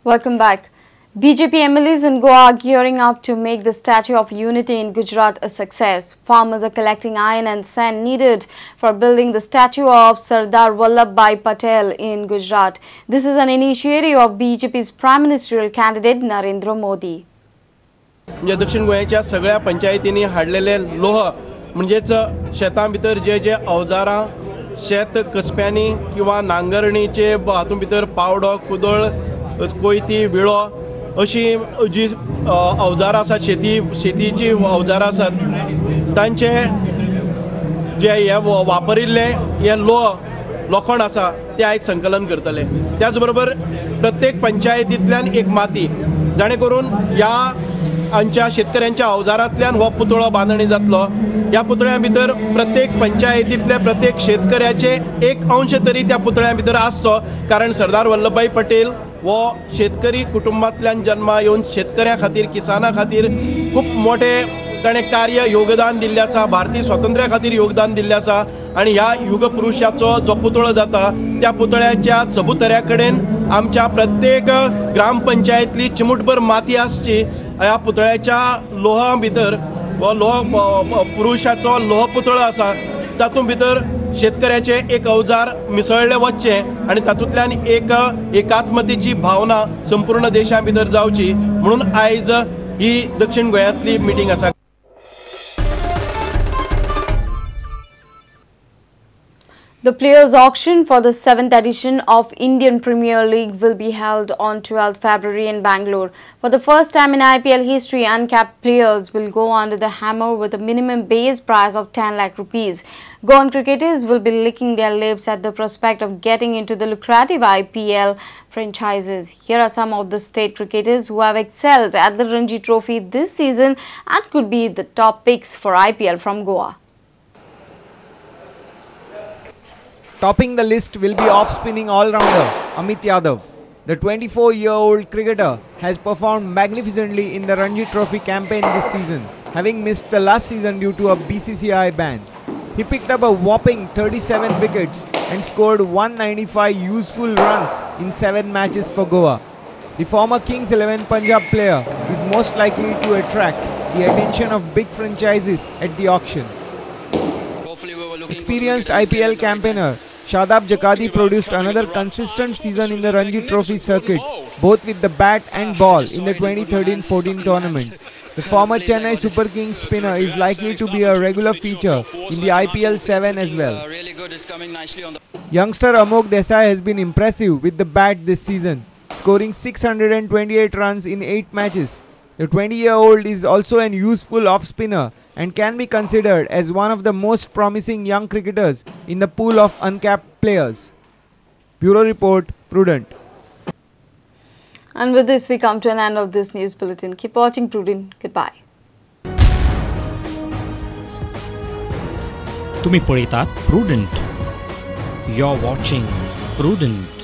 Welcome back. BJP MLAs in Goa are gearing up to make the Statue of Unity in Gujarat a success. Farmers are collecting iron and sand needed for building the statue of Sardar Vallabhbhai Patel in Gujarat. This is an initiative of BJP's Prime Ministerial candidate Narendra Modi. म्हणजे दक्षिण गोंयच्या सगळ्या पंचायतींनी हाडलेले लोह म्हणजेच शेतां भितर जे जे अवजारां शेत कसप्यांनी किंवा नांगरणीचे हातूंत भितर पावडो, कुदळ, कोयती, विळो अशी जी अवजारां आसात, शेतीची अवजारां आसात, तांचे जे हे वापरिल्ले हे लोह लोखण आसा ते आयज संकलन करतले. त्याच बरोबर प्रत्येक पंचायतींतल्यान एक माती, जाणे करून ह्या आमच्या शेतकऱ्यांच्या अवजारांतल्यान हो पुतळो बांदणी जातलो. ह्या पुतळ्या भितर प्रत्येक पंचायतींतल्या प्रत्येक शेतकऱ्याचे एक अंश तरी त्या पुतळ्या भितर आसचो, कारण सरदार वल्लभभाई पटेल हो शेतकरी कुटुंबांतल्यान जन्मा येवन शेतकऱ्यां खातीर, किसाना खातीर खूब मोठे ताणें कार्य योगदान दिल्लें आसा, भारतीय स्वातंत्र्या खातीर योगदान दिल्लें आसा. आनी ह्या युगपुरुषाचो जो पुतळो जाता त्या पुतळ्याच्या चबुतऱ्या कडेन आमच्या प्रत्येक ग्रामपंचायतली चिमूटभर माती आसची. ह्या पुतळ्याच्या लोहा भितर हो लोह पुरुषाचो लोह पुतळो आसा, तातूंत भितर शेतकऱ्याचे एक अवजार मिसळले वचचे आनी तातूंतल्यान एक एकात्मतेची भावना संपूर्ण देशा भितर जावची म्हणून आयज ही दक्षिण गोंयांतली मिटींग आसा. The players' auction for the 7th edition of Indian Premier League will be held on 12th February in Bangalore. For the first time in IPL history, uncapped players will go under the hammer with a minimum base price of 10 lakh rupees. Goan cricketers will be licking their lips at the prospect of getting into the lucrative IPL franchises. Here are some of the state cricketers who have excelled at the Ranji Trophy this season and could be the top picks for IPL from Goa. Topping the list will be off-spinning all-rounder Amit Yadav. The 24-year-old cricketer has performed magnificently in the Ranji Trophy campaign this season, having missed the last season due to a BCCI ban. He picked up a whopping 37 wickets and scored 195 useful runs in 7 matches for Goa. The former Kings XI Punjab player is most likely to attract the attention of big franchises at the auction. Experienced IPL campaigner Shadab Jakati produced another consistent season in the Ranji Trophy circuit, both with the bat and ball in the 2013-14 tournament. The former Chennai Super Kings spinner is likely to be a regular feature in the IPL 7 as well. Youngster Amok Desai has been impressive with the bat this season, scoring 628 runs in 8 matches. The 20-year-old is also an useful off-spinner and can be considered as one of the most promising young cricketers in the pool of uncapped players. Bureau Report, Prudent. And with this, we come to an end of this news bulletin. Keep watching Prudent. Goodbye. तुम्ही पळयतात Prudent. You're watching Prudent.